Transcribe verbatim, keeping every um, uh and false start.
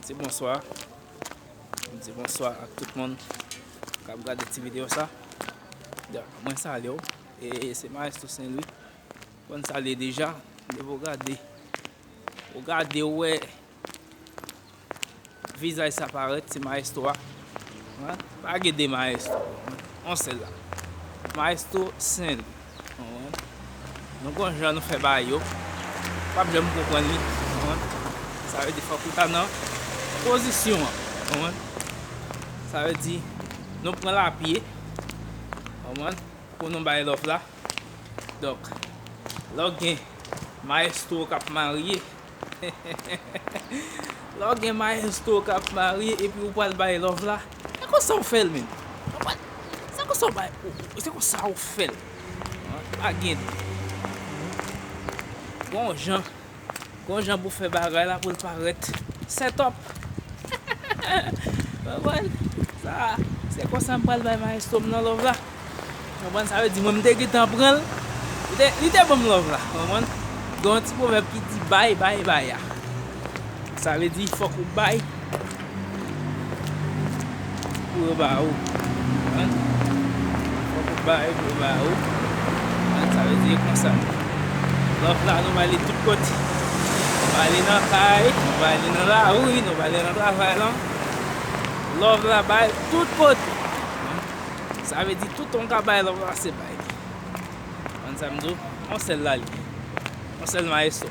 Di bonswa. M di bonswa ak tout moun k ap gade ti videyo sa. Donk, mwen salye w. E se Maestro Saint Louis. Konn salye deja. Depi w gade, ou gade, ou wè vizaj sa parèt, se Maestro a. Wi. Pa gen de Maestro. Yon sèl la. Maestro Saint Louis. Konprann? Nou gon jan nou fè bagay yo. P ap janm konprann li. Konprann? Sa vle di fòk ou ta nan pozisyon an. Konprann? Sa vle di nou pran lapye. Konprann? Pou nou bay love la. Donk, lè w gen maestro k ap marye, lè w gen maestro k ap marye epi ou pral bay love la, se konsa w fè l menm. Konprann? Se konsa w bay, se konsa w fè l. Pa gen. Gon jan, gon jan pou fè bagay la pou l parèt set up. Konprann? Sa, se konsa m pral bay maestro m nan love la. Konprann? Sa vle di mwen m te gentan pran l. Li te, li te ban m love la. Konprann? Gen yon ti pwovèb ki di bay, bay, bay a. Sa vle di fòk ou bay pou yo ba ou. Konprann? Fòk ou bay pou yo ba ou. Konprann? Sa vle di e konsa. Love la nou ba li tout kote. Nou ba li nan kay, nou ba li nan lari, nou ba li nan travay lan. Love la bay tout kote. Sa vle di tout on ka bay love la se bay li. Konn sa m di w? On sèl la li. On sèl maestro.